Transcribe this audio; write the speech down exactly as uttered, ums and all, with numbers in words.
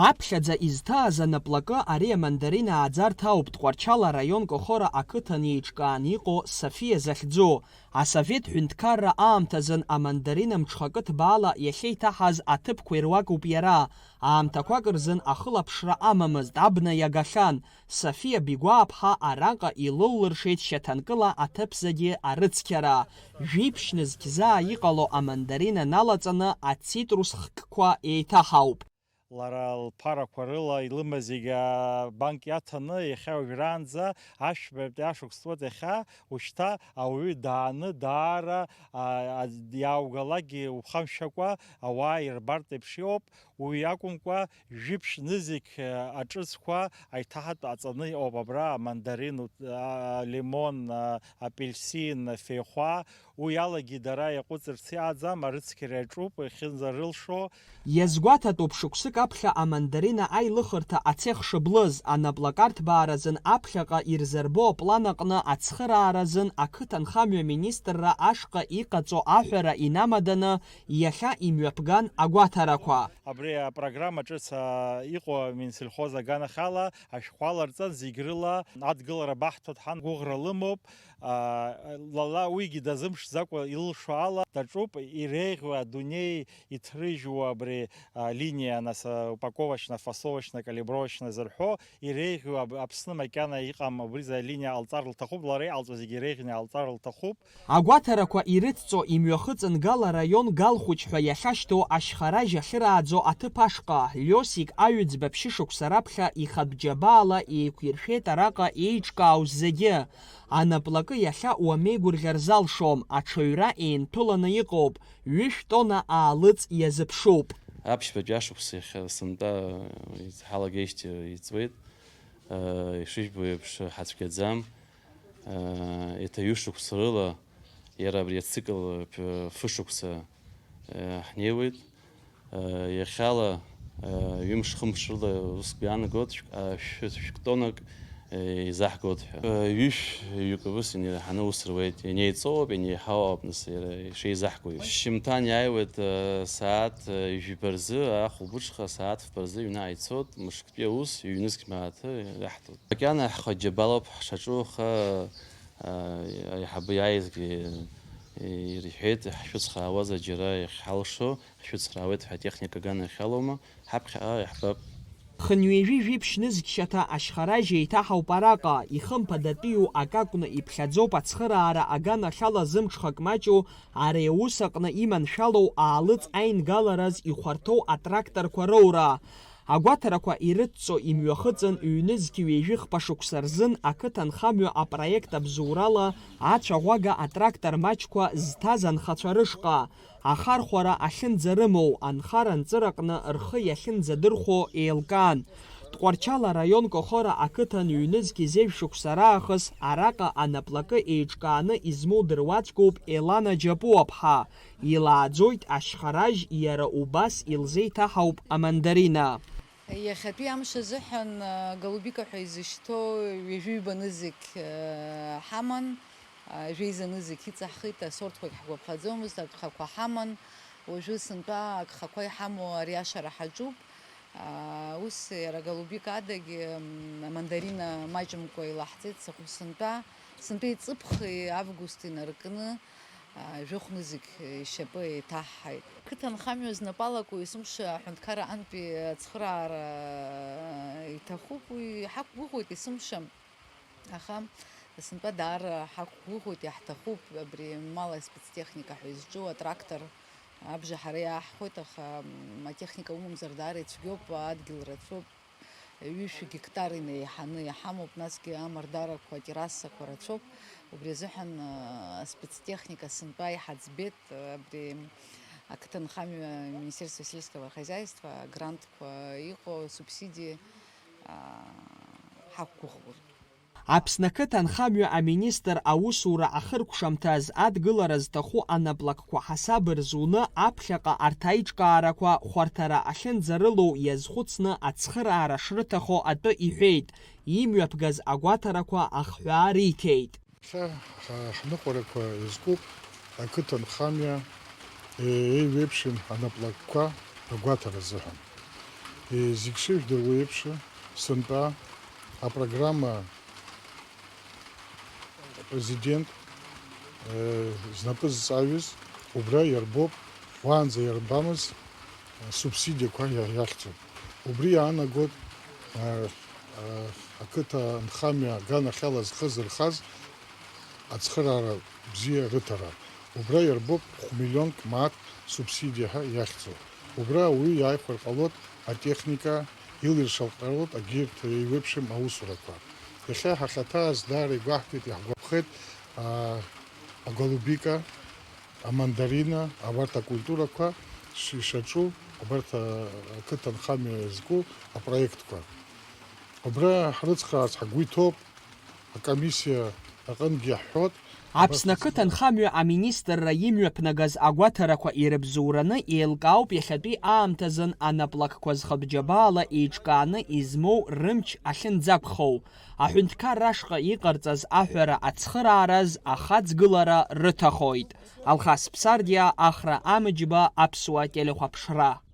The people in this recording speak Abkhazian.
Аԥхьаӡа изҭааз анаплакы ари амандарина ааӡарҭа ауп Тҟәарчал араион Кохора ақыҭан еиҿкааны иҟоу Софиа захьӡу. Асовет ҳәынҭқарра аамҭазын амандарина мҽхакы ҭбаала иахьеиҭаҳаз аҭыԥқәа ируакуп иара. Аамҭақәак рзын ахылаԥшра амамызт, абна иагахьан. Софиа Бигәааԥҳа араҟа илыллыршеит шьаҭанкыла аҭыԥ зегьы арыцқьара. Жәиԥшь нызқь заа иҟало амандарина налаҵаны ацитрус хкқәа еиҭаҳауп. Лара лԥарақәа рыла илымаз зегьы абанк иаҭаны, иахьа уажәраанӡа ашәбатәи ашықәс ҵуеит, иахьа ушьҭа ауаҩы дааны даара, а, а, иааугалакгьы ухамшәакәа ауаа ирбартә еиԥш иоуп. Уи акәымкәа, жәиԥшь нызқь, а, аҿыцқәа аиҭаҳатә аҵаны иҟоуп абра, амандарин, а, лимон, а, апельсин, афеихәа, уи алагьы дара иаҟәыҵырц иааӡам, арыцқьара иаҿуп, иахьынӡарылшо. Иазгәаҭатәуп, шықәсык аԥхьа амандарина аилыхырҭа ацех шыблыз, анаплакарҭбааразын аԥхьаҟа ирзырбо аплан аҟны ацхырааразын ақыҭанхамҩа министрра ашҟа иҟаҵо аҳәара инамаданы иахьа имҩаԥган агәаҭарақәа. Абри апрограмма ҿыц, а, иҟоу Минсельхоз аганахьала ашәҟәы аларҵан, зегь рыла адгылара баҳҭоит ҳәа гәыӷра лымоуп. А, лала уигьы дазымԥшӡакәа илылшо ала даҿуп, иреиӷьу адунеи иҭрыжьуа абри, а, линиа, нас, а, упаковочно, фасовочно, калибровочно зырҳәо, иреиӷьу аб-, Аԥсны макьана иҟам, убри за линиа ҟалҵар лҭахуп, лара иҟалҵо зегьы иреиӷьны иҟалҵар лҭахуп. Агәаҭарақәа ирыцҵо имҩахыҵын Гал араион Галхәыҷ ҳәа иахьашьҭоу ашьхаражь ахьырааӡо аҭыԥ ашҟа, Лиосик аҩӡба ԥшьышықәса раԥхьа ихатә џьабаала еиқәиршәеит араҟа еиҿкаауаз зегьы. Анаплакы иахьа уамеигәырӷьар залшом, аҽаҩра еинҭәыланы иҟоуп, ҩышә тонна аалыҵ иазыԥшуп. Аԥшьбатәи ашықәс иахьа сынтәа ҳалагеижьҭеи иҵуеит. Ишыжәбо еиԥш, ҳацәгьаӡам. Еиҭа ҩышықәса рыла, иара абри ацикл фышықәса ҳнеиуеит. Иахьала, ҩымш-хымш рыла ус гәы иаанагоит, шә-, шәтәы-, шәтәы тоннак изаҳгоит ҳәа. Ҩышә-ҩык ус инеиҳаны ус руеит, ианеиҵоуп, ианеиҳауоуп, нас иара ишеизаҳго еиԥш. Шьымҭан иааиуеит, сааҭ жәба рзы, ахәылбыҽха сааҭ фба рзы аҩны ааицоит, мышк Ҩнызқь мааҭы иаҳҭоит. Макьана ҳхаџьабалоуп ҳшаҿу, аха, а, аиҳабы иааизгьы ирҳәеит, ҳшәыцхраауазар џьара иахьҳалшо, ҳшәыцхраауеит ҳәа атехника агана иахьалоума, ҳаԥхьаҟа иаҳбап. Хынҩажәи жәиԥшь нызқь шьаҭа ашьхаражь еиҭаҳауп араҟа, ихымԥадатәиу акакәны иԥхьаӡоуп ацхыраара аганахьала зымҽхак маҷу ари аус аҟны иманшәалоу аалыҵ аингалараз ихәарҭоу атракторқәа роура. Агәаҭарақәа ирыдҵо имҩахыҵын, ҩнызқь ҩажәи хԥа шықәса рзын ақыҭанхамҩа апроект абзоурала ацәаӷәага атрактор маҷқәа зҭаз анхацәа рышҟа, ахархәара ахьынӡарымоу, анхара-нҵыраҟны рхы иахьынӡадырхәо еилкаан. Тҟәарчал араион Кохора ақыҭан ҩнызқь зежә шықәса раахыс араҟа анаплакы еиҿкааны измоу дыруаӡәкуп Елана Џьапуаԥҳа. Илааӡоит ашьхаражь, иара убас илзеиҭаҳауп амандарина. Иахьатәи амш азыҳәан, а, Голубика ҳәа изышьҭоу ҩажәи ҩба нызқь, а, ҳаман, а, жәеиза нызқь иҵаҳхит, асортқәагь ҳгәаԥхаӡомызт, агхақәа ҳаман, уажәы сынтәа агхақәа иҳамоу ари ашара ҳаҿуп. А, ус иара Голубика адагь, м, амандарина маҷымкәа илаҳҵеит, сынтәа, сынтәа иҵыԥх август инаркны, а, жәохә нызқь ишьапы еиҭаҳҳаит. Қыҭанхамҩа знапы алаку есымша аҳәынҭқарра аҟынтәи ацхыраара иҭахуп, уи ҳақәгәыӷуеит есымша, аха сынтәа даара ҳақәгәыӷуеет, иаҳҭахуп абри мала спецтехника ҳәа изҿу атрактор абжа ҳара иааҳхәоит, аха, м, атехника умамзар даара ицәгьоуп, адгьыл рацәоуп. Ҩышә гектар инеиҳаны иҳамоуп, насгьы амардарақәа, атеррасақәа рацәоуп. Убри азыҳәан, а, спецтехника сынтәа иҳаӡбеит, а, абри ақыҭанхамҩа Министерство сельского хозяйства агрантқәа иҟоу асубсидиа, а, ҳақәгәыӷуеит. Аԥсны ақыҭанхамҩа аминистр аусура ахыркәшамҭаз адгылара зҭаху анаплакқәа ҳасаб рзуны аԥхьаҟа арҭ аиҿкаарақәа хәарҭара ахьынӡарылоу иазхәыцны ацхыраара шрыҭахо атәы иҳәеит, имҩаԥгаз агәаҭарақәа ахҳәаа риҭеит. Ҳа, ҳа, ҳныҟәарақәа иазкуп ақыҭанхамҩа еиуеиԥшым анаплакқәа агәаҭара азыҳәан. Зегь шыжәдыруа еиԥш, сынтәа апрограмма апрезидент знапы зҵаҩыз убра иарбоуп, уаанӡа иарбамыз субсидиақәа иа-, иахьӡуп. Убри иаанагоит ақыҭа анхамҩа аганахьала зхы зырхаз ацхыраара бзиа рыҭара. Убра иарбоуп хә-миллионк мааҭ субсидиа ҳәа иахьӡу. Убра ауаҩы иааихәар ҟалоит атехника, илиршар ҟалоит агьырҭ еиуеиԥшым аусурақәа. Иахьа ҳахьаҭааз даара игәаҳҭеит, иаҳгәаԥхеит, аа, аголубика, амандарина, абарҭ акультурақәа ш-, ишаҿу, абарҭ, а, ақыҭанхамҩа зку апроектқәа. Убра ҳрыцхраарц ҳгәы иҭоуп, акомиссиа аҟынгьы иаҳҳәот. Аԥсны ақыҭанхамҩа аминистрра имҩаԥнагаз агәаҭарақәа ирыбзоураны еилкаауп иахьатәи аамҭазын анаплакқәа зхатә џьабаала еиҿкааны измоу рымч ахьынӡақәхоу. Аҳәынҭқарра ашҟа иҟарҵаз аҳәара ацхыраараз ахаҵгылара рыҭахоит. Алхас Ԥсардиа, Ахра Амыџьба, Аԥсуа телехәаԥшра.